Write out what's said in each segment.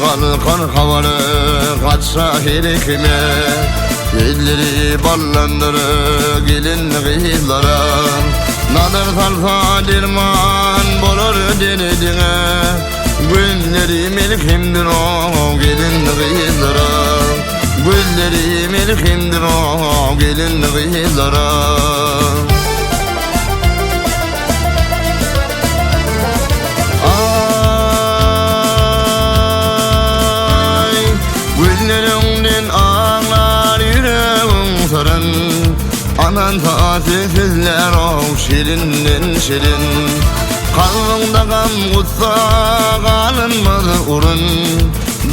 Galkar habary gaçsa her kime, Elleri ballandyr gelin gyzlara. Nazar salsa derman bolar derdiňe, Gözleri melhemdir o gelin gyzlara. Gözleri melhemdir o gelin gyzlara. Aý, gözleriňden aňlar ýüregiň syryn, Aman tatly sözler ow şirinden şirin. Kalbyňda gam gussa galynmaz urun,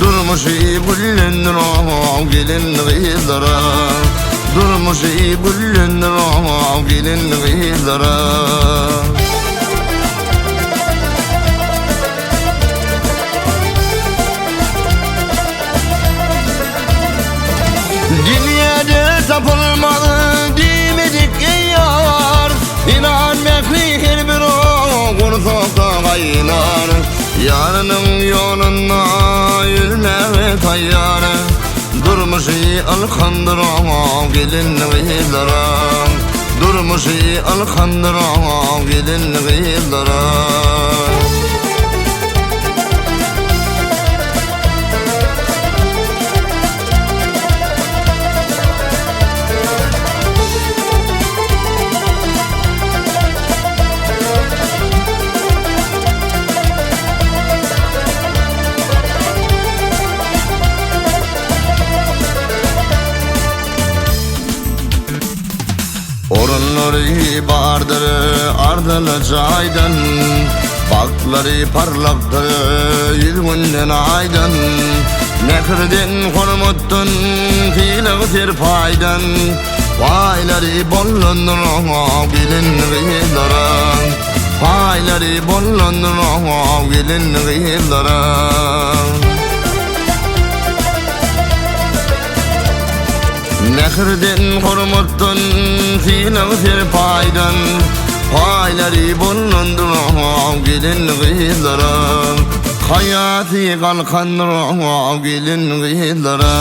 Durmuşy güllendir ow gelin gyzlara. Durmuşy güllendir ow gelin gyzlara. Dünýäde tapylmaz diýmedik ýar, Inan mähri her bir gursakda gaýnar. Ýarynyň ýolunda ölmäge taýýar, Durmuşy ylhamdyr gelin gyzlara. Durmuşy ylhamdyr gelin gyzlara. Orunlary bardyr arzyly jaýdan, Bagtlary parlakdyr ýüz günden aýdan. Mähirden, hormatdan, sylag-serpaýdan, Paýlary bollandyr oňa gelin-gyzlara. Paýlary bollandyr oňa gelin-gyzlara. Mähirden, hormatdan, sylag-serpaýdan, Paýlary bollandyr gelin-gyzlara. Haýaty galkandyr gelin-gyzlara.